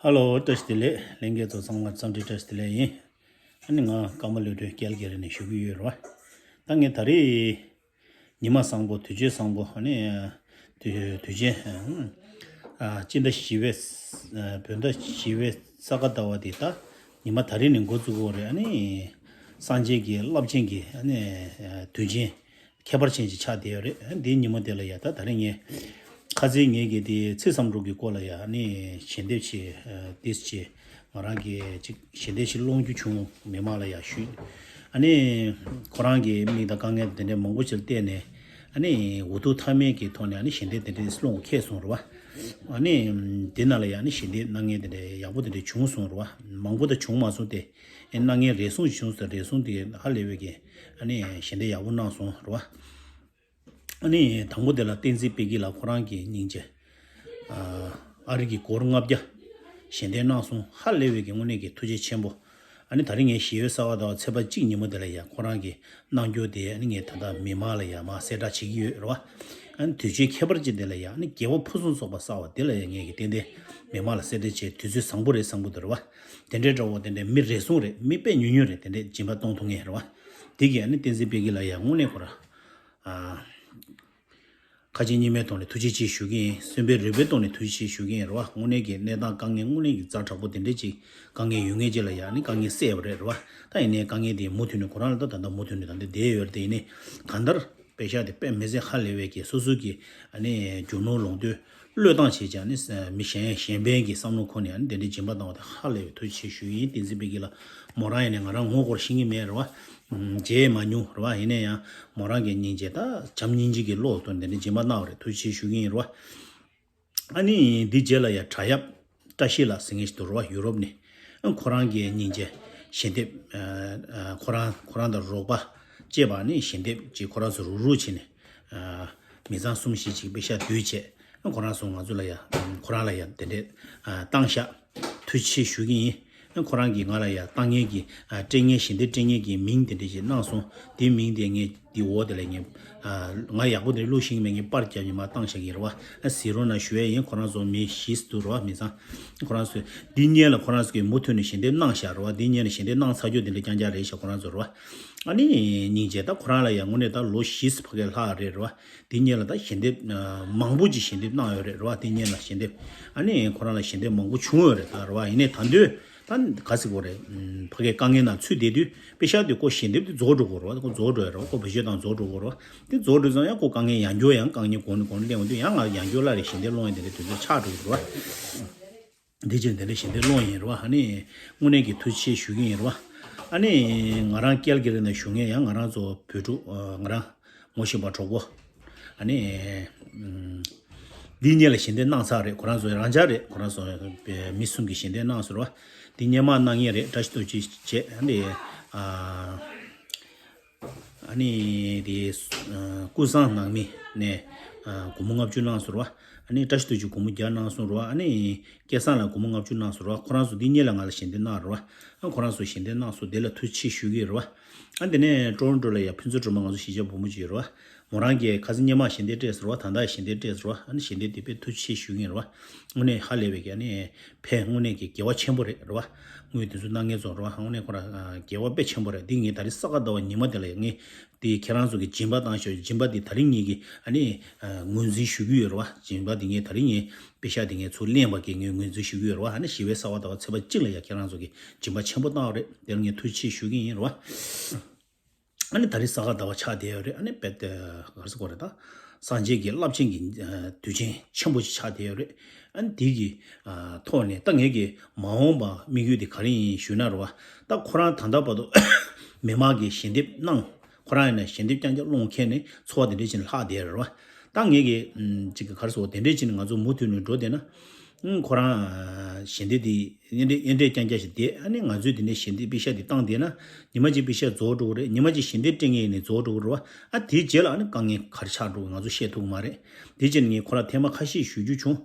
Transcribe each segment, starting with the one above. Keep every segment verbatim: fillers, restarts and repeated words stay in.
ཧ་ལོ། བཀྲ་ཤིས་བདེ་ལེགས། ལྷན་རྒྱས་ཚོ་ཚང་མར་འཚམས་འདྲི་བཀྲ་ཤིས་བདེ་ལེགས་ཡིན། ཨ་ནི་ང་ཀརྨ་བློ་གྲོས་ཀལ་གྷི་རི་ནས་ཞུ་གི་ཡོད་རེད་བ། ད་ངས་ད་རེས་ཉི་མ་བཟང་པོ་དུས་ཆེན་བཟང་པོ། ཨ་ནི་དུས་དུས་ཆེན་ཨ་སྤྱི་ཟླ་བཞི་པའི་ཨ་བོད་ཟླ་བཞི་པའི་ས་ག་ཟླ་བ་འདི་ད་ཉི་མ་ད་རེས་ནས་འགོ་བཙུགས་ཡོད་རེད། ཨ་ནི་སངས་རྒྱས་ཀྱི་རླབས་ཆེན་གྱི་ཨ་ནི་དུས་ཆེན་ཁྱད་པར་ཅན་ཞིག་ཆགས་བསྡད་ཡོད་རེད། འདིའི་ཉིན་མོ་དེ་ལ་ཡ་ད་ད་རེས་ངས་ཁ་སང་ངས་ཀྱི་དེ་ཚེས་བཟང་པོ་གི་སྐོར་ལ་ཡ་ཨ་ནི་ཞལ་འདེབས་ཆེ་ཏིས་ཆེ་ང་རང་གི་ཅིག་ཞལ་འདེབས་ཤིག་སློང་རྒྱུ་བྱུང་། མི་མང་ལ་ཡ་ཞུས། ཨ་ནི་ཁོ་རང་གི་མིག་དང་དཀའ་ངལ་དེ་འདྲའི་མང་པོ་ཞིག་བལྟས་ནས་ཨ་ནི་འུ་ཐུག་ཐ་མའི་གི་ཐོག་ནས་ཨ་ནི་ཞལ་འདེབས་དེ་འདྲའི་སློང་ཁེལ་སོང་རེད་བ། ཨ་ནི་དེ་ནང་ལ་ཡ་ཨ་ནི་ཞལ་འདེབས་གནང་མཁན་དེ་འདྲའི་ཡག་པོ་དེ་འདྲའི་བྱུང་སོང་རེད་བ། མང་པོ་ད་བྱུང་མ་སོང་སྟེ། ཨེ་གནང་མཁན་རེ་ཟུང་བྱུང་སོང་། རེ་ཟུང་དེ་ཧ་ལས་པའི་གི་ཨ་ནི་ཞལ་འདེབས་ཡག་པོ་གནང་སོང་རེད་བ། ཨ་ནི་དང་པོ་དེ་ལ་བསྟན་འཛིན་དཔལ་སྐྱིད་ལགས་ཁོ་རང་གི་སྙིང་རྗེ། ཨ་ཨ་རི་གི་སྒོར་ལྔ་བརྒྱ་ཞལ་འདེབས་གནང་སོང་། ཧ་ལས་པའི་གི་དངོས་གནས་ཀྱི་ཐུགས་རྗེ་ཆེན་པོ། ཨ་ནི་ད་རིང་ངས་ཞི་བའི་གསར་པ་ཟླ་བ་ཚེས་པ་གཅིག་ཉིན་མོ་དེ་ལ་ཡ་ཁོ་རང་གི་གནང་རྒྱུ་དེ་ཨ་ནི་ངས་ད་ལྟ་མི་མང་ལ་ཡ་མར་གསལ་བསྒྲགས་བྱེད་ཀྱི་ཡོད་རེད་བ། ཨ་ནི་དུས་ཆེན་ཁྱད་པར་ཅན་དེ་ལ་ཡ་ཨ་ནི་རྒྱལ་བ་ཕུན་སུམ་ཚོགས་པ་གསར་པ་དེ་ལ་ཡ་ངས་ཀྱི་ཏན་ཏན་མི་མང་ལ་གསལ་བསྒྲགས་བྱས། དུས་ཚོད་བཟང་པོ་རེད། བཟང་པོ་དེ་རེད་བ། དེ་འདྲའི་འདྲ་བོ་དེ་འདྲའི་མི་རེ་ཟུང་རེད། མི་དཔེ་ཉུང་ཉུང་རེད། དེ་འདྲའི་སྦྱིན་པ་གཏོང་ཐུབ་མཁན་རེད་བ། དེ་གིས་ཨ་ནི་བསྟན་འཛིན་དཔལ་སྐྱིད་ལགས་ཡ་དངོས་གནས་ཁོ་ར། ཨ། ཁ་ཆེ་གཉིས་མེད་ཐོག་ནས་ཐུགས་རྗེ་ཆེ་ཞུ་གི་ཡིན། སེམས་པའི་རོལ་པའི་ཐོག་ནས་ཐུགས་རྗེ་ཆེ་ཞུ་གི་ཡིན་རེད་བ། དངོས་གནས་ཀྱི་གནས་སྟངས་དཀའ་ངལ་དངོས་གནས་ཀྱི་ཛ་དྲག་པོ་དེ་འདྲ་ཅིག་དཀའ་ངལ་ཡོད་མཁན་ཅིག་ལ་ཡ་ནི་དཀའ་ངལ་སེལ་བ་རེད་རེད་བ། ད་ཡིན་ནའི་དཀའ་ངལ་དེ་མུ་མཐུད་ནས་ཁོ་རང་ལ་ད་ད་ལྟ་མུ་མཐུད་ནས་ད་ལྟ་བསྡད་ཡོད་རེད། དེ་ཡིན་ནའི་གང་ལྟར་པེ་ཤག་དེ་དཔེ་མི་སྲིད་ཧ་ལས་པའི་གི་སོ་སོ་གི་ཨ་ནི་རྒྱུ་ནོར་ལོངས་སྤྱོད་བློས་བཏང་བྱས་ཀྱང་ནི་མི་གཞན་གཞན་ཕན་གྱི་བསམ་བློ་འཁོར་ནས་ཨ་ནི་དེ་འདྲའི་སྦྱིན་པ་བཏང་བ་དེ་ཧ་ལས་པའི་ཐུགས་རྗེ་ཆེ་ཞུ་ཡིན། བསྟན་འཛིན་དཔལ་སྐྱིད་ལགས་མོ་རང་ཡིན་ནའི་ང་རང་ངོ་སྐོར་ཤེས་ཀྱི་མེད་རེད་བ། མཇལ་མ་མྱོང་རེད་བ། ཡིན་ན་ཡང་མོ་རང་གི་སྙིང་རྗེ་ད་བྱམས་སྙིང་རྗེ་གི་བློ་དང་དེ་འདྲའི་སྦྱིན་པ་གནང་བ་རེད། ཐུགས་རྗེ་ཆེ་ཞུ་གི་ཡིན་རེད་བ། ཨ་ནི་འདི་རྗེས་ལ་ཡ་བྲག་གཡབ་བཀྲ་ཤིས་ལགས་ཟེར་མཁན་ཞིག་འདུག་རེད་བ། ཡུ་རོབ་ནས། ཨ་ཁོ་རང་གི་སྙིང་རྗེ་ཞལ་འདེབས། ཨ་ཨ་ཁོ་རང་ཁོ་རང་དང་རོགས་པ་བཅས་པ་ནི་ཞལ་འདེབས་ཅིག་ཁོ་རང་ཚོ་རུག་རུག་བྱས་ནས། ཨ་མི་ཚང་གསུམ་བཞི་ཅིག་པེ་ཤག་བསྡུས་བྱས། ཨ་ཁོ་རང་ཚོ་ང་ཚོ་ལ་ཡ་ཁོ་རང་ལ་ཡ་དེ་འདྲས་ཨ་བཏང་ཤག་ཐུགས་རྗེ་ཆེ་ཞུ་གི་ཡིན། ཨ་ཁོ་རང་གིས་ང་ལ་ཡ་བཏང་མཁན་གྱི་ཨ་སྤྲད་མཁན་ཞལ་འདེབས་སྤྲད་མཁན་གྱི་མིང་དེ་འདྲ་ཞིག་གནང་སོང་། དེའི་མིང་དེ་ངས་དེའི་འོག་དེ་ལ་ངས་ཨ་ང་ཡག་པོ་དེ་བླུགས་ཤེས་ཀྱི་མེད། ངས་པར་བརྒྱབ་ནས་མར་བཏང་བཞག་གི་རེད་བ། ཨ་གཟིགས་རོགས་གནང་ཞུ་ཡས་ཡིན། ཁོ་རང་ཚོ་མི་བཞི་འདུག་རེད་བ། མི་ཚང་ཁོ་རང་ཚོས་འདི་སྔོན་ལ་ཁོ་རང་ཚོ་གིས་མུ་མཐུད་ནས་ཞལ་འདེབས་གནང་བཞག་རེད་བ། འདི་སྔོན་ལ་ཞལ་འདེབས་གནང་ཚར་རྒྱུ་དེ་འདྲ་རྐྱང་རྐྱང་རེད་ཤག་ཁོ་རང་ཚོ་རེད་བ། ཨ་ནི་སྙིང་རྗེ། ད་ཁོ་རང་ལ་ཡ་དངོས་གནས་ད་ལོ་བཞི་ཕ་གིར་ལྷག་རེད་རེད་བ། དེ་སྔོན་ལ་ད་ཞལ་འདེབས་ཨ་མང་པོ་ཅིག་ཞལ་འདེབས་གནང་ཡོད་རེད་རེད་བ། དེ་སྔོན་ལ་ཞལ་འདེབས་ཨ་ནི་ཁོ་རང་ལ་ཞལ་འདེབས་མང་པོ་བྱུང་ཡོད་རེད་ད་རེད་བ། ཡིན་ནའི་ད་དུང་ད་ག་ཟེར་དགོས་རེད། ཨམ་ཕ་གིའི་དཀའ་ངལ་ནང་ཚུད་བསྡད་དུས་པེ་ཤག་དེ་ཁོ་ཞལ་འདེབས་དེ་རྫོགས་འགྲོ་གི་རེད་བ། ཁོ་རྫོགས་འགྲོ་ཡ་རེད་བ། ཁོ་བེད་སྤྱོད་བཏང་རྫོགས་འགྲོ་གི་རེད་བ། དེ་རྫོགས་འགྲོ་ཙང་ཡང་ཁོ་དཀའ་ངལ་ཡང་བསྐྱར་ཡང་དཀའ་ངལ་གོང་ནས་གོང་ནས་སླེབས་འོང་དུས་ཡང་ང་ཡང་བསྐྱར་སླར་ཡང་ཞལ་འདེབས་སློང་ཡ་དེ་འདྲ་དུས་ཚོད་ཆགས་འགྲོ་གི་རེད་བ། འདི་ཕྱིར་དེ་འདྲ་ཞལ་འདེབས་སློང་ཡིན་རེད་བ། ཨ་ནི་དངོས་གནས་ཀྱི་ཐུགས་རྗེ་ཆེ་ཞུ་གི་ཡིན་རེད་བ། ཨ་ནི་ང་རང་ཀལ་གྷི་རི་ནང་བཞུགས་མཁན་ཡང་ང་རང་ཚོ་བོད་ཕྲུག་ཨ་ང་རང་ངོ་ཤེས་པ་གྲོགས་པོ། ཨ་ནི་ཨམ་འདི་སྔོན་ལ་ཞལ་འདེབས་གནང་ཚར་རེད། ཁོ་རང་ཚོ་རང་འཇགས་རེད། ཁོ་རང་ཚོ་མི་གསུམ་གྱིས་ཞལ་འདེབས་གནང་སོང་རེད་བ། འདི་སྔོན་མ་གནང་མཁན་རེད། བཀྲ་ཤིས་རྡོ་རྗེ་བྱས། ཨ་ནི་ཨ། ཨ་ནི་དེ་ཨ་ཀུན་བཟང་ནང་མི་ནས་ཨ་སྒོར་མོ་ལྔ་བཅུ་གནང་སོང་རེད་བ། ཨ་ནི་བཀྲ་ཤིས་རྡོ་རྗེ་སྒོར་མོ་བརྒྱ་གནང་སོང་རེད་བ། ཨ་ནི་སྐལ་བཟང་ལགས་སྒོར་མོ་ལྔ་བཅུ་གནང་སོང་རེད་བ། ཁོ་རང་ཚོ་འདི་སྔོན་ལ་ང་ལ་ཞལ་འདེབས་གནང་རེད་བ། ཨ་ཁོ་རང་ཚོ་ཞལ་འདེབས་གནང་སོང་། དེ་ལ་ཐུགས་རྗེ་ཆེ་ཞུ་གི་རེད་བ། ཨ་དེ་ནས་ཀྲོ་རོན་ཀྲོ་ལ་ཡ་ཕུན་ཚོགས་སྒྲོལ་མ་ང་ཚོ་གཞིས་ཆགས་བུ་མོ་ཅིག་ཡོད་རེད་བ། མོ་རང་གིས་ཁ་སང་སྔོན་མ་ཞལ་འདེབས་སྤྲད་སོང་རེད་བ། ད་ལྟ་ཞལ་འདེབས་སྤྲད་སོང་རེད་བ། ཨ་ནི་ཞལ་འདེབས་དེ་དཔེ་ཐུགས་རྗེ་ཆེ་ཞུ་གི་ཡིན་རེད་བ། དངོས་གནས་ཧ་ལས་པའི་གི་ཨ་ནི་ཕན་དངོས་གནས་ཀྱི་དགེ་བ་ཆེན་པོ་རེད་རེད་བ། དངུལ་དེ་ཚོ་གནང་མཁན་ཚོ་རེད་བ། དངོས་གནས་ཁོ་རང་དགེ་བ་དཔེ་ཆེན་པོ་རེད། འདི་ངས་ད་རེས་ས་ག་ཟླ་བ་ཉི་མ་དེ་ལ་ངས་དེ་ཁྱེད་རང་ཚོ་གི་སྦྱིན་པ་བཏང་ཤོག་སྦྱིན་པ་འདི་ད་རེས་ངས་ཀྱི་ཨ་ནི་ངོས་འཛིན་ཞུ་གི་ཡོད་རེད་བ། སྦྱིན་པ་འདི་ངས་ད་རེས་ངས་པེ་ཤག་འདི་ངས་ཚུར་ལེན་པ་གི་ངས་ངོས་འཛིན་ཞུ་གི་ཡོད་རེད་བ། ཨ་ནི་ཞི་བའི་གསར་པ་ཟླ་བ་ཚེས་པ་གཅིག་ལ་ཡ་ཁྱེད་རང་ཚོ་གི་སྦྱིན་པ་ཆེན་པོ་བཏང་བ་རེད། དེ་ལ་ངས་ཐུགས་རྗེ་ཆེ་ཞུ་གི་ཡིན་རེད་བ། ཨ་ནི་ད་རེས་ས་ག་ཟླ་བ་ཆགས་བསྡད་ཡོད་རེད། ཨ་ནི་དཔེ་དེ་ག་རེ་ཟེར་དགོས་རེད། ད་སངས་རྒྱས་ཀྱི་རླབས་ཆེན་གྱི་ཨ་དུས་ཆེན་ཆེན་པོ་ཞིག་ཆགས་བསྡད་ཡོད་རེད། ཨ་ནི་དེ་གི་ཨ་ཐོག་ནས་ད་ངེད་ཀྱི་མ་འོངས་པ་དམིགས་ཡུལ་དེ་ག་རེ་ཡིན་ཞུས་ན་རེད་བ། ད་ཁོ་རང་ད་ལྟ་བར་དུ་མི་མང་གིས་ཞལ་འདེབས་གནང་། ཁོ་རང་ཡིན་ན་ཞལ་འདེབས་རྐྱང་རྐྱང་སློང་མཁན་ནི་ཚོར་བ་དེ་འདྲ་ཞིག་ལྷག་བསྡད་ཡོད་རེད་བ། ད་ངེད་ཀྱི་ཨམ་ཅིག་ག་རེ་ཟེར་དགོས། དེ་འདྲ་ཞིག་ང་ཚོ་མུ་མཐུད་ནས་འགྲོ་བསྡད་ན། ཨང་ཁོ་རང་ཞལ་འདེབས་དེ་ཡིན་འདྲ་ཡིན་འདྲ་རྐྱང་རྐྱང་ཞིག་བསྡད། ཨ་ནི་ང་ཚོས་དེ་ནས་ཞལ་འདེབས་པེ་ཤག་དེ་བཏང་བསྡད་ན། ཉི་མ་གཅིག་པེ་ཤག་རྫོགས་འགྲོ་གི་རེད། ཉི་མ་གཅིག་ཞལ་འདེབས་སྤྲད་མཁན་ཡིན་ནའི་རྫོགས་འགྲོ་གི་རེད་བ། ཨ་དེའི་རྗེས་ལ་ཨ་ནི་དཀའ་ངལ་ག་རེ་ཆགས་འགྲོ་གི་ང་ཚོ་ཤེས་ཐུབ་ཀྱི་མ་རེད། དེ་རྗེས་ངས་ཁོ་རང་ཐེངས་མ་ཁ་ཤས་ཞུ་རྒྱུ་བྱུང་།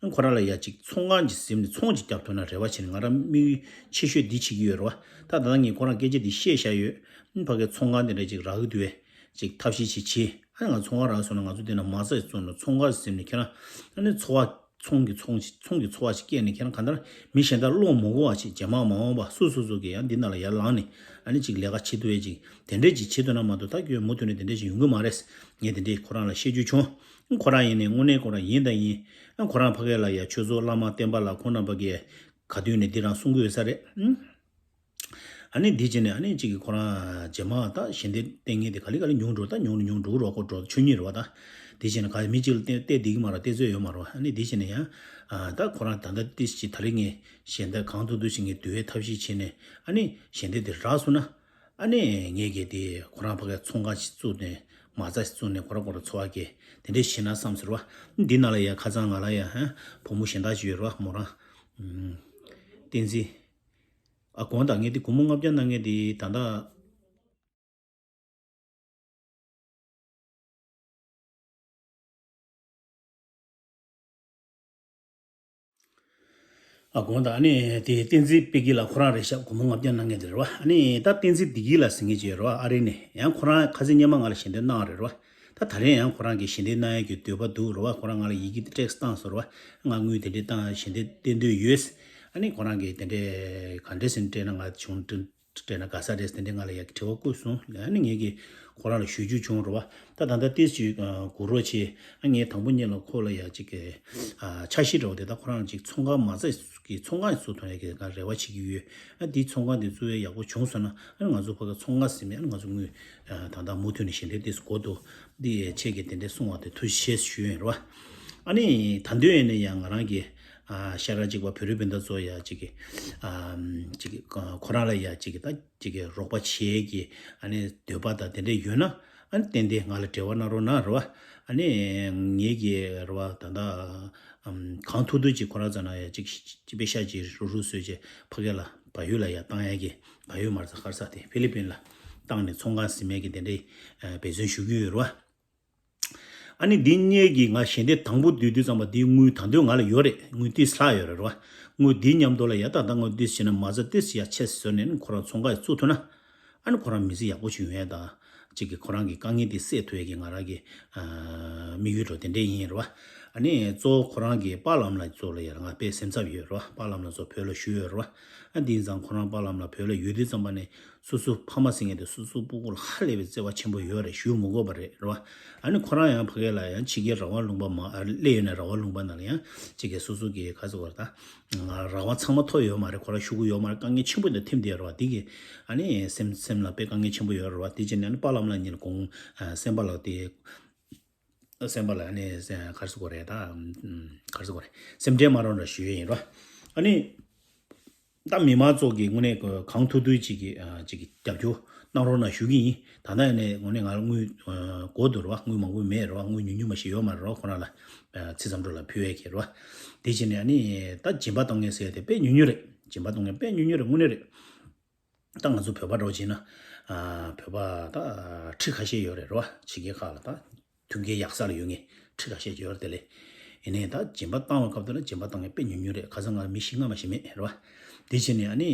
ཨ་ཁོ་རང་ལ་ཡ་གཅིག་ཚོང་ཁང་ཅིག་ཟིན་ནས་ཚོང་ཅིག་རྒྱབ་ཐུབ་ན་རེ་བ་བྱས་ནས་ང་རང་དམིགས་ཡུལ་ཆེ་ཤོས་འདི་བྱེད་ཀྱི་ཡོད་རེད་བ། ད་ད་ལྟ་ངས་ཁོ་རང་སྐད་ཆ་འདི་བཤད་བཞག་ཡོད། ཨ་ཕ་གི་ཚོང་ཁང་དེ་འདྲ་ཅིག་རག་གི་འདུག་བས། ཅིག་ཐབས་ཤེས་ཅིག་བྱེད། ཨ་ང་ཚོང་ཁང་རག་སོང་ན་ང་ཚོ་དེ་ན་མ་རྩ་བཙུགས་ནས་ཚོང་ཁང་ཟིན་ནས་ཁྱེད་རང་ཨ་ནི་འཚོ་བ། ཚོང་གི་ཚོང་ཅིག་ཚོང་གི་འཚོ་བ་ཞིག་སྐྱེལ་ནས་ཁྱེད་རང་གང་ལྟར་མི་གཞན་དག་བློ་མ་འགུག་པ་ཞིག་རྗེས་མ་མ་འོངས་པ་སུ་སུ་སུ་གིས་ཡང་འདི་ནང་ལ་ཡར་ལངས་ནས་ཨ་ནི་ཅིག་ལས་ཀ་བྱེད་ཐུབ་ཡས་ཅིག་དེ་འདྲས་ཅིག་བྱེད་ཐུབ་ན་མ་གཏོགས། ད་ཁྱོད་མུ་མཐུད་ནས་དེ་འདྲས་ཞིག་ཡོང་གི་མ་རེད། ངས་དེ་འདྲས་ཁོ་རང་ལ་བཤད་རྒྱུ་བྱུང་། ཁོ་རང་ཡིན་ནས་དངོས་གནས་ཁོ་རང་ཡིན་དང་ཡིན། ཁོ་རང་ཕ་གི་ལ་ཡ་ཆོས་ཚོགས་བླ་མ་བསྟན་པ་ལ་ཁོང་རྣམ་པ་གིས་ག་དུས་ནས་འདི་རང་གསུང་གི་ཡོད་ས་རེད། ཨ་ནི་འདི་བྱས་ནས་ཨ་ནི་གཅིག་གིས་ཁོ་རང་རྗེས་མ་ད་ཞལ་འདེབས་བསྟན་མཁན་དེ་ག་ལེ་ག་ལེ་ཉུང་འགྲོ། ད་ཉུང་རུ་ཉུང་འགྲོ་རོགས་ཁོ་འགྲོ་ཆོས་ཉིད་རེད་བ། ད་འདི་བྱས་ནས་ག་མི་གཅིག་ལ་བལྟས་བལྟས་བསྡད་ཀྱི་མ་རེད། བལྟས་ཚོད་ཡོད་མ་རེད་བ། ཨ་ནི་འདི་བྱས་ནས་ཡང་ད་ཁོ་རང་ད་ལྟ་ཏིས་ཅིག་ད་རེས་ངས་ཞལ་འདེབས་གང་ཐུབ་ཐུབ་ཞིག་ངས་བསྡུ་བའི་ཐབས་ཤེས་བྱས་ནས་ཨ་ནི་ཞལ་འདེབས་དེ་རག་སོང་ན། ཨ་ནི་ངས་གི་དེ་ཁོ་རང་ཕ་གའི་ཚོང་ཁང་ཞིག་བཙུགས་ནས་མ་རྩ་ཞིག་བཙུགས་ནས་ཁོ་རང་ཁོ་རང་འཚོ་བ་སྐྱེལ་དེ་འདྲས་བྱས་ན་བསམ་ཟེར་བ། འདི་ནང་ལ་ཡ་ཁ་སང་ང་ལ་ཡ་ཧ་བུ་མོ་གཞན་དག་ཅིག་ཡོད་རེད་བ། མོ་རང་བསྟན་འཛིན། ཨ་དགོངས་དག་ངས་དེ་སྒོར་མོ་ལྔ་བརྒྱ་གནང་མཁན་དེ་ད་ལྟ། ཨ་དགོངས་དག་ཨ་ནི་དེ་བསྟན་འཛིན་དཔེ་སྐྱིད་ལགས་ཁོ་རང་རེད་ཤག་སྒོར་མོ་ལྔ་བརྒྱ་གནང་མཁན་དེ་རེད་བ། ཨ་ནི་ད་བསྟན་འཛིན་བདེ་སྐྱིད་ལགས་ཟེར་མཁན་ཅིག་ཡོད་རེད་བ། ཨ་རི་ནས། ཡང་ཁོ་རང་ཁ་སང་སྔོན་མ་ང་ལ་ཞལ་འདེབས་གནང་རེད་བ། ད་ད་རེས་ཡང་ཁོ་རང་གིས་ཞལ་འདེབས་གནང་ཡས་ཀྱི་འདོད་པ་འདུག་རེད་བ། ཁོ་རང་ང་ལ་ཡི་གེ་དེ་ཊེག་སི་བཏང་སོང་རེད་བ། ང་དངུལ་དེ་འདྲས་བཏང་ཞལ་འདེབས་བསྟན་འདོད་ཡོད། ཨ་ནི་ཁོ་རང་གིས་དེ་འདྲས་ག་འདྲས་ཟེར་ནས་སྤྲད་ན་ང་བྱུང་དྲན་སྤྲད་ན་དགའ་ས་རེད་ཟེར་ནས་ང་ལ་ཡ་དྲི་བ་བཀོད་སོང་། ཨ་ནི་ངས་ཀྱིས་ཁོ་རང་ལ་ཞུ་རྒྱུ་བྱུང་རེད་བ། ད་ད་ལྟ་ཏིས་ཅིག་གུ་རོ་ཆེ། ཨ་ངས་དང་པོ་ཉིད་ལ་ཁོ་ལ་ཡ་ཅིག་གི་ཨ་འཆར་གཞི་འདྲ་བོ་དེ། ད་ཁོ་རང་ཅིག་ཚོང་ཁང་མ་རྩ་གི་ཚོང་ཁང་བཙུགས་ཐུབ་ཡ་གི་ང་རེ་བ་བྱེད་ཀྱི་ཡོད། ཨ་འདིའི་ཚོང་ཁང་དེ་བཙུགས་ཡ་ཡག་པོ་བྱུང་སོང་ན་ཨ་ནི་ང་ཚོ་ཕ་གི་ཚོང་ཁང་ཟིན་མེད། ཨ་ནི་ང་ཚོ་དངུལ་ཨ་ད་ལྟ་མུ་མཐུད་ནས་ཞལ་འདེབས་ཏིས་དགོས་འདུག་འདི་ཡ་ཆེད་ཀྱི་དེ་འདྲས་གསུང་བ་དེ་ཐུགས་རྗེ་ཆེ་ཞུ་ཡོད་རེད་བ། ཨ་ནི་ད་དུང་ཡིན་ན་ཡང་ང་རང་གི་ཨ་ཤ་ར་གཅིག་པ་བོད་རིགས་སྤུན་ཟླ་ཚོ་ཡ་གཅིག་གི་ཨ་གཅིག་གི་ཁོ་རང་ལ་ཡ་གཅིག་གི་ད་གཅིག་གི་རོགས་པ་བྱེད་ཀྱི་ཨ་ནི་འདོད་པ་དང་དེ་འདྲས་ཡོད་ན་ཨ་ནི་ཏན་ཏན་ང་ལ་འབྲེལ་བ་གནང་རོགས་གནང་རེད་བ། ཨ་ནི་ངེད་ཀྱི་རེད་བ་ད་ལྟ་ཨམ་གང་ཐུབ་ཐུབ་ཅིག་ཁོ་རང་ཚོ་ན་ཡ་གཅིག་གཅིག་པའི་ཤ་གཅིག་རུ་རུ་བཟོས་བྱས་ཕ་གི་ལ་བལ་ཡུལ་ལ་ཡ་བཏང་ཡ་གི་བལ་ཡུལ་མ་རེད་ས་ག་རེ་ས་དེ་ཧྥི་ལི་པིན་ལ་བཏང་ནས་ཚོང་ཁང་ཟིན་མེད་ཀྱི་དེ་འདྲས་ཨ་འབད་བརྩོན་ཞུ་གི་ཡོད་རེད་བ། ཨ་ནི་འདི་གཉིས་ཀྱིས་ང་ཞལ་འདེབས་དང་པོ་བསྡུས་དུས་ཙམ་པ་འདིའི་དངུལ་ད་དུང་ང་ལ་ཡོད་རེད། དངུལ་ཏིས་ལྷག་ཡོད་རེད་རེད་བ། དངུལ་འདི་མཉམ་དུ་ལ་ཡ་ད་ལྟ་དངུལ་ཏིས་བྱས་ན་མ་རྩ་ཏིས་ཡ་ཆེ་བཟོས་ནས་ཁོ་རང་ཚོང་ཁང་བཙུགས་ཐུབ་ན། ཨ་ནི་ཁོ་རང་མི་ཚེ་ཡག་པོ་ཞིག་ཡོང་ཡ་དང་གཅིག་གི་ཁོ་རང་གི་དཀའ་ངལ་དེ་སེལ་ཐུབ་ཡ་གི་ང་རང་གི་ཨ་དམིགས་ཡུལ་འདྲ་བོ་དེ་འདྲས་ཡིན་རེད་བ། ཨ་ནི་གཙོ་བོ་ཁོ་རང་གི་པཱ་ལགས་ལ་གཙོ་བོ་ལ་ཡ་ང་དཔེ་སེམས་འཚབ་ཡོད་རེད་བ། པཱ་ལགས་ལ་གཙོ་བོ་བོད་ལ་བཞུགས་ཡོད་རེད་བ། ཨ་འདི་ཡིན་ཙང་ཁོ་རང་པཱ་ལགས་ལ་བོད་ལ་ཡོད་དུས་ཙམ་པ་ནས་སོ་སོ་ཕ་མ་ཟེར་མཁན་དེ་སོ་སོ་སྤུ་གུ་ལ་ཧ་ལས་པའི་བརྩེ་བ་ཆེན་པོ་ཡོད་རེད། ཞུ་མི་དགོས་པ་རེད་རེད་བ། ཨ་ནི་ཁོ་རང་ཡང་ཕ་གི་ལ་ཡང་ཕྱི་རྒྱལ་རང་དབང་ལུང་པ་མ་ཨ་སླེབས་ཡོད་ན་རང་དབང་ལུང་པ་ནང་ལ་ཡང་ཕྱི་རྒྱལ་སོ་སོ་གི་ག་ཚོད་བར་ད་ང་རང་དབང་ཚང་མ་ཐོབ་ཡོད་མ་རེད། ཁོ་རང་ཤོག་གུ་ཡོད་མ་རེད། དཀའ་ངལ་ཆེན་པོ་འདི་ཐེབས་བསྡད་རེད་བ། འདི་གི་ཨ་ནི་སེམས་སེམས་ལ་དཔེ་དཀའ་ངལ་ཆེན་པོ་ཡོད་རེད་བ། དེ་བྱས་ནས་ཨ་ནི་པཱ་ལགས་ལ་ཉིད་ལ་དགོངས་ཨ་སེམས་པ་ལ་དེ་སེམས་པ་ལ་ཨ་ནི་ག་རེ་ཟེར་དགོས་རེད། ད་ག་རེ་ཟེར་དགོས་རེད། སེམས་ཁྲལ་མ་རོགས་འདྲ་ཞུ་ཡས་ཡིན་རེད་བ། ཨ་ནི། ད་མི་མང་ཚོ་གིས་དངོས་གནས་གང་ཐུབ་ཐུབ་ཅིག་གིས་ཨ་ཅིག་གིས་རྒྱབ་སྐྱོར་གནང་རོགས་གནང་ཞུ་གི་ཡིན། ད་ལྟ་ཡང་ནས་དངོས་གནས་ང་ལ་དངུལ་ཨ་དགོས་འདུག་རེད་བ། དངུལ་མང་པོ་མེད་རེད་བ། དངུལ་ཉུང་ཉུང་མ་ཞིག་ཡོད་མ་རེད་བ། ཁོ་རང་ལ་ཨ་ཚེས་མཚམས་འགྲོ་ལ་ཕུལ་ཡས་ཀྱི་རེད་བ། དེ་བྱས་ནས་ཨ་ནི་ད་སྦྱིན་པ་གཏོང་མཁན་ཟེར་ཡས་དེ་དཔེ་ཉུང་ཉུང་རེད། སྦྱིན་པ་གཏོང་མཁན་དཔེ་ཉུང་ཉུང་རེད། དངོས་གནས་རེད། ད་ང་ཚོ་བོད་པ་འདྲ་བོ་བྱས་ན་ཨ་བོད་པ་ད་ཁྲི་ཁ་ཤས་ཡོད་རེད་རེད་བ། ཕྱི་རྒྱལ་ཁག་ལ་ད། མཐུན་རྐྱེན་ཡག་ས་ལ་ཡོད་མཁན་ཁྲི་ཁ་ཤས་ཅིག་ཡོད་རེད་དེ་ལས། ཡིན་ནའི་ད་སྦྱིན་པ་བཏང་བའི་སྐབས་དེ་ལ་སྦྱིན་པ་བཏང་མཁན་དཔེ་ཉུང་ཉུང་རེད། ཁ་སང་ང་ལ་མི་བཞི་ལྔ་མ་ཞིག་མེད་རེད་བ། དེ་བྱས་ནས་ཨ་ནི་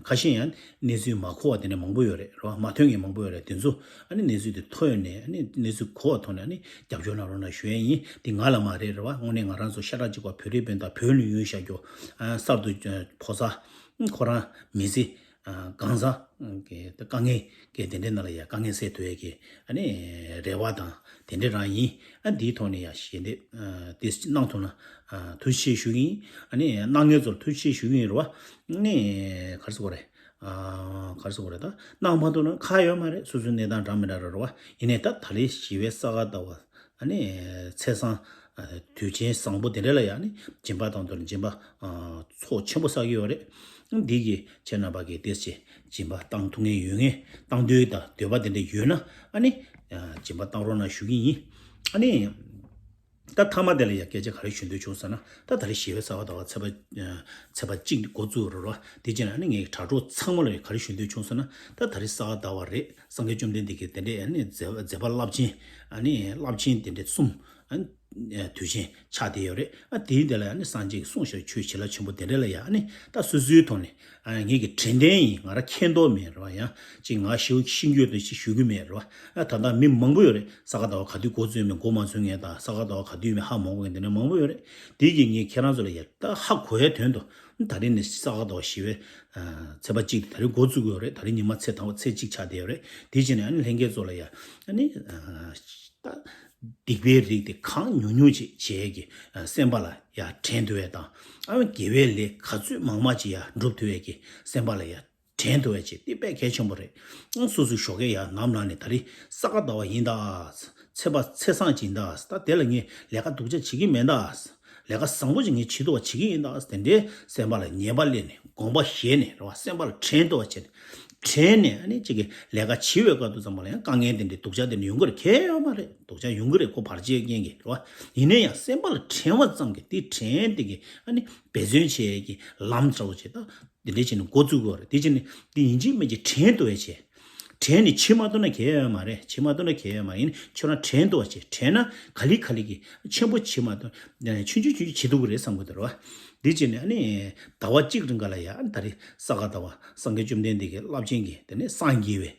ཁ་ཤས་ཡང་གནས་ཚུལ་མ་གོ་བ་དེ་འདྲ་མང་པོ་ཡོད་རེད་རེད་བ། མ་ཐོན་མཁན་མང་པོ་ཡོད་རེད། དེ་ཚོ་ཨ་ནི་གནས་ཚུལ་དེ་ཐོས་ནས་ཨ་ནི་གནས་ཚུལ་གོ་བ་ཐོག་ནས་ཨ་ནི་རྒྱབ་སྐྱོར་གནང་རོགས་གནང་ཞུ་ཡས་ཡིན། དེ་ང་ལ་མ་རེད་རེད་བ། དངོས་གནས་ང་རང་ཚོ་ཤ་ཁྲག་གཅིག་པ་བོད་རིགས་སྤུན་ཟླ་བོད་ལ་ཡོད་བཞག་རྒྱུ་ཨ་གསར་དུ་ཕོ་གསར་ཁོ་རང་མི་ཚེ་གང་ཟག་གི་དཀའ་ངལ་གྱི་དེ་འདྲའི་ནང་ལ་ཡ་དཀའ་ངལ་སེལ་ཐུབ་ཡས་ཀྱི་ཨ་ནི་རེ་བ་དང་དེ་འདྲ་རང་ཡིན། ཨ་འདིའི་ཐོག་ནས་ཡ་ཞལ་འདེབས་དེ་གནང་ཐུབ་ན་ཐུགས་རྗེ་ཆེ་ཞུ་གི་ཡིན། ཨ་ནི་གནང་མཁན་ཚོར་ཐུགས་རྗེ་ཆེ་ཞུ་གི་ཡིན་རེད་བ། ཨ་ནི་ག་རེ་ཟེར་དགོས་རེད། ག་རེ་ཟེར་དགོས་རེད། ད་གནང་མ་ཐུབ་ན་ཁག་ཡོད་མ་རེད། སོ་སོའི་གནས་སྟངས་འདྲ་མི་འདྲ་རེད་བ། ཡིན་ནའི་ད་ད་རེས་ཞི་བའི་ས་ག་ཟླ་བ། ཨ་ནི་ཚེས་བཟང་། དུས་ཆེན་བཟང་པོ་དེ་འདྲ་ལ་ཡང་ནི་སྦྱིན་པ་གཏོང་དུས་སྦྱིན་པ་ཚོགས་ཆེན་པོ་བསགས་ཀྱི་ཡོད་རེད། འདི་གིས་ཁྱེད་རྣམ་པ་གིས་ཏོག་ཙམ་སྦྱིན་པ་གཏོང་ཐུབ་མཁན་ཡོད་མཁན་གཏོང་འདོད་དང་འདོད་པ་དེ་འདྲ་ཡོད་ན་ཨ་ནི་སྦྱིན་པ་གཏོང་རོགས་གནང་ཞུ་གི་ཡིན། ཨ་ནི་ད་མཐའ་མ་དེ་ལ་ཡང་སྐད་ཆ་ག་རེ་ཞུ་འདོད་བྱུང་ཟེར་ན། ད་ད་རེས་ཞི་བའི་ས་ག་ཟླ་བ་ཚེས་པ་ཚེས་པ་གཅིག་འགོ་བཙུགས་རེད་རོ། དེ་རྗེས་ནས་ཨ་ནི་ངས་དྲ་གྲོགས་ཚང་མ་ལ་ག་རེ་ཞུ་འདོད་བྱུང་ཟེར་ན། ད་ད་རེས་ས་ག་ཟླ་བ་རེད། སངས་རྒྱས་བཅོམ་ལྡན་འདས་ཀྱིས་དེ་འདྲའི་ཨ་ནི་མཛད་མཛད་པ་རླབས་ཆེན། ཨ་ནི་རླབས་ཆེན་དེ་འདྲའི་གསུམ། ཨ་ནི་ དུས་ཆེན་ཆགས་བསྡད་ཡོད་རེད། ཨ་དེའི་དེ་ལ་ཡང་ནི་སངས་རྒྱས་ཀྱིས་གསུངས་བཞག་ཆོས་བྱིན་རླབས་ཆེན་པོ་དེ་འདྲ་ལ་ཡང་ནི་ད་སོ་སོའི་ཐོག་ནས་ཨ་ངེད་ཀྱི་དྲན་རྟེན་ཡིན། ང་རང་མཁྱེན་རྟོགས་མེད་རེད་བ། ཡང་ཅིག་ང་ཞེའུ་ཤེས་ཀྱི་ཡོད་དོ་ཅིག་ཞུ་གི་མེད་རེད་བ། ཨ་ད་ལྟ་མི་མང་པོ་ཡོད་རེད། ས་ག་ཟླ་བ་ག་དུས་འགོ་བཙུགས་མིན་འགོ་མ་ཚུགས་མཁན་དང་ས་ག་ཟླ་བ་ག་དུས་མིན་ཧ་མ་གོ་མཁན་དེ་འདྲ་མང་པོ་ཡོད་རེད། དེ་གིས་ངས་ཁྱེད་རང་ཚོ་ལ་ཡང་ད་ཧ་གོ་ཡའི་དོན་དུ་ད་རེས་ནས་ས་ག་ཟླ་བ་བཞི་པའི་ཚེས་པ་གཅིག་དེ་ད་རེས་འགོ་བཙུགས་ཡོད་རེད། ད་རེས་ཉི་མ་ཚེས་དང་པོ་ཚེས་གཅིག་ཆགས་བསྡད་ཡོད་རེད། དེ་བྱས་ནས་ཨ་ནི་ལྷན་རྒྱས་ཚོ་ལ་ཡང་ཨ་ནི་ད་སྡིག་པའི་རིགས་དེ་གང་ཉུང་ཉུང་ཅིག་བྱེད་ཀྱི་སེམས་པ་ལ་ཡང་དྲན་ཐུབ་ཡས་དང་། ཨ་ནི་དགེ་བའི་ལས་ག་ཚོད་མང་མང་ཅིག་ཡང་སྒྲུབ་ཐུབ་ཡས་ཀྱི་སེམས་པ་ལ་ཡང་དྲན་ཐུབ་ཡས་ཅིག་དེ་དཔེ་གལ་ཆེན་པོ་རེད། ཨང་སོ་སོའི་ཞོགས་ཀས་ཡར་ནམ་ལངས་ནས་ད་རེས་ས་ག་ཟླ་བ་ཡིན་ད། ཚེས་པ་ཚེས་བཟང་ཅིག་ཡིན་ད། ད་དེ་ལ་ངས་ལས་ཀ་སྡུག་ཅག་བྱེད་ཀྱི་མེད་ད། ལས་ཀ་བཟང་པོ་ཅིག་ངས་བྱེད་ཐུབ་པ་བྱེད་ཀྱི་ཡིན་ད། དེ་འདྲའི་སེམས་པ་ལ་ངེས་པ་སླེབས་ནས་དགོངས་པ་བཞེས་ནས་རེད་བ། སེམས་པ་ལ་དྲན་ཐུབ་པ་བྱས་ནས། དྲན་ནས་ཨ་ནི་ཅིག་གི་ལས་ཀ་བྱེད་པའི་སྐབས་དུ་ཙམ་པ་ལ་ཡང་དཀའ་ངལ་དེ་འདྲའི་སྡུག་ཅག་དེ་འདྲ་ཡོང་གི་རེད། གལ་ཡོད་མ་རེད། སྡུག་ཅག་ཡོང་གི་རེད། ཁོ་བར་ཆད་རྐྱེན་གྱིས་རེད་བ། ཡིན་ན་ཡང་སེམས་པ་ལ་དྲན་པ་ཙམ་གྱིས་དེ་དྲན་དེ་གི་ཨ་ནི་འབད་བརྩོན་བྱེད་ཀྱི་ལམ་འདྲ་བོ་ཅིག་ད། དེ་འདྲ་བྱས་ནས་འགོ་བཙུགས་དགོས་རེད། དེ་བྱས་ནས་དེ་ཡིན་གཅིག་མིན་གཅིག་དྲན་ཐུབ་པ་བྱས། དྲན་ནས་བྱེད་མ་ཐུབ་ན་གལ་ཡོད་མ་རེད། བྱེད་མ་ཐུབ་ན་གལ་ཡོད་མ་རེད། ཡིན་ནའི་ཁྱོད་རང་དྲན་ཐུབ་པ་བྱས། དྲན་ན་ག་ལེ་ག་ལེ་གི་ཆེན་པོ་བྱེད་མ་ཐུབ་ཆུང་ཆུང་ཆུང་ཆུང་བྱེད་ཐུབ་ཀྱི་རེད་བསམ་གྱི་འདུག་རེད་བ། དེ་བྱས་ནས་ཨ་ནི་ཟླ་བ་གཅིག་རིང་ག་ལ་ཡ་ཨ་ནི་ད་རེས་ས་ག་ཟླ་བ་སངས་རྒྱས་བཅོམ་ལྡན་འདས་ཀྱི་རླབས་ཆེན་གྱི་དེ་ནས་སངས་རྒྱས་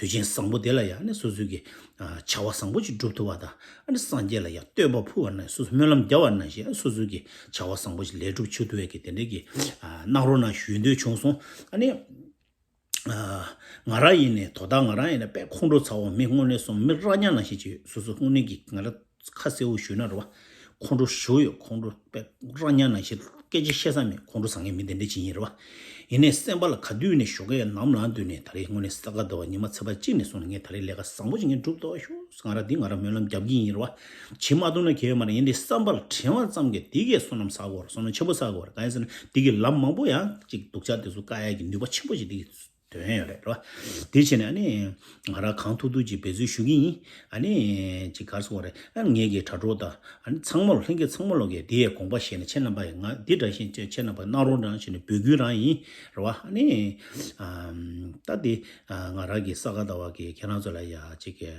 པའི་དུས་ཆེན་བཟང་པོ་དེ་ལ་ཡ་ཨ་ནི་སོ་སོའི་གི་བྱ་བ་བཟང་པོ་ཅིག་སྒྲུབ་ཐུབ་པ་དང་། ཨ་ནི་སངས་རྒྱས་ལ་ཡང་བསྟོད་པ་ཕུལ་བ་ནང་བཞིན། སོ་སོ་སྨོན་ལམ་བརྒྱབ་པ་ནང་བཞིན། ཨ་ནི་སོ་སོའི་གི་བྱ་བ་བཟང་པོ་ཞིག་ལས་སྒྲུབ་བྱེད་ཐུབ་པའི་གི་དེ་འདྲའི་གི་གནང་རོགས་གནང་ཞུ་འདོད་བྱུང་སོང་། ཨ་ནི་ང་རང་ཡིན་ནའི་དོ་བདག་ང་རང་ཡིན་ན་དཔེ་ཁོང་ཁྲོ་ཚ་བོ། མི་དངོས་གནས་སོང་མི་ར་ཉག་ནང་བཞིན་ཅིག་ཡོད། སོ་སོ་དངོས་གནས་ཀྱི་ང་རང་ཁ་གསལ་བོ་ཞུས་ན་རེད་བ། ཁོང་ཁྲོ་ཞེ་པོ་ཡོད། ཁོང་ཁྲོ་དཔེ་ར་ཉག་ནང་བཞིན། སྐད་ཆ་བཤད་ས་མེད། ཁོང་ཁྲོ་ཟ་མཁན་མི་དེ་འདྲ་ཅིག་ཡིན་རེད་བ། ཡིན་ནའི་སེམས་པ་ལ་ག་དུས་ནས་ཞོགས་ཀས་ནམ་ལངས་དུས་ནས་ད་རེས་དངོས་གནས་ས་ག་ཟླ་བ་ཉི་མ་ཚེས་པ་གཅིག་ནས་བཟུང་ནས་ངས་ད་རེས་ལས་ཀ་བཟང་པོ་ཞིག་ངས་སྒྲུབ་ཐུབ་པ་ཞུ། ང་རང་འདི་ང་རང་སྨོན་ལམ་རྒྱབ་ཀྱི་ཡིན་རེད་བ། བྱེད་མ་ཐུབ་ན་གལ་ཡོད་མ་རེད། ཡིན་དེ་བསམ་པ་ལ་དྲན་པ་ཙམ་གྱིས་དེ་གས་བསོད་ནམས་བསགས་དགོས་རེད། བསོད་ནམས་ཆེན་པོ་བསགས་དགོས་རེད། གང་ཡིན་ཟེར་ན་དེ་གི་ལམ་མང་པོ་ཡང་ཅིག་སྡུག་ཅག་དེ་ཚོ་བཀག་ཡ་གི་ནུས་པ་ཆེན་པོ་ཞིག་དེ་གི་ཐོན་ཡོད་རེད་རེད་བ། དེ་བྱས་ནས་ཨ་ནི་ང་རང་གང་ཐུབ་ཐུབ་ཅིག་འབད་རྩོལ་ཞུ་གི་ཡིན། ཨ་ནི་ཅིག་ག་རེ་ཟེར་དགོས་རེད། ཨ་ངེད་ཀྱི་དྲ་གྲོགས་དང་ཨ་ནི་ཚང་མ་ལ། ལྷན་རྒྱས་ཚང་མ་ལ་གི་དེ་ཡས་དགོངས་པ་བཞེས་ནས་ཁྱེད་རྣམ་པ་ཡིས་ང་འདི་འདྲ་བཞིན་ཁྱེད་རྣམ་པ་གནང་རོགས་གནང་ཞུས་ནས་འབོད་སྐུལ་རང་ཡིན་རེད་བ། ཨ་ནི་ཨམ་ད་དེ་ང་རང་གི་ས་ག་ཟླ་བ་གི་ཁྱེད་རང་ཚོ་ལ་ཡ་ཅིག་གི་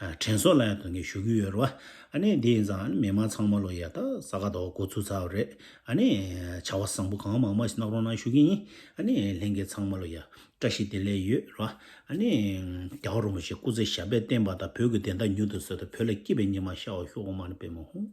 དྲན་གསོ་ལ་ཡང་དོན་གཉེར་ཞུ་གི་ཡོད་རེད་བ། ཨ་ནི་དེ་ཡིན་ཙང་ཨ་ནི་མི་མང་ཚང་མ་ལ་ཡ་ད་ས་ག་ཟླ་བ་འགོ་ཚུགས་ཚར་བ་རེད། ཨ་ནི་བྱ་བ་བཟང་པོ་གང་མང་མང་ཞིག་གནང་རོགས་གནང་ཞུ་གི་ཡིན། ཨ་ནི་ལྷན་རྒྱས་ཚང་མ་ལ་ཡ་བཀྲ་ཤིས་བདེ་ལེགས་ཡོད་རེད་བ། ཨ་ནི་རྒྱལ་བ་རིན་པོ་ཆེ་སྐུ་ཚེ་ཞབས་པད་བརྟན་པ་དང་། བོད་ཀྱི་བདེན་མཐའ་མྱུར་དུ་གསལ་དང་། བོད་ལ་སྐྱིད་པའི་ཉི་མ་ཤར་བར་ཤོག། ཨོཾ་མ་ཎི་པདྨེ་ཧཱུྃ།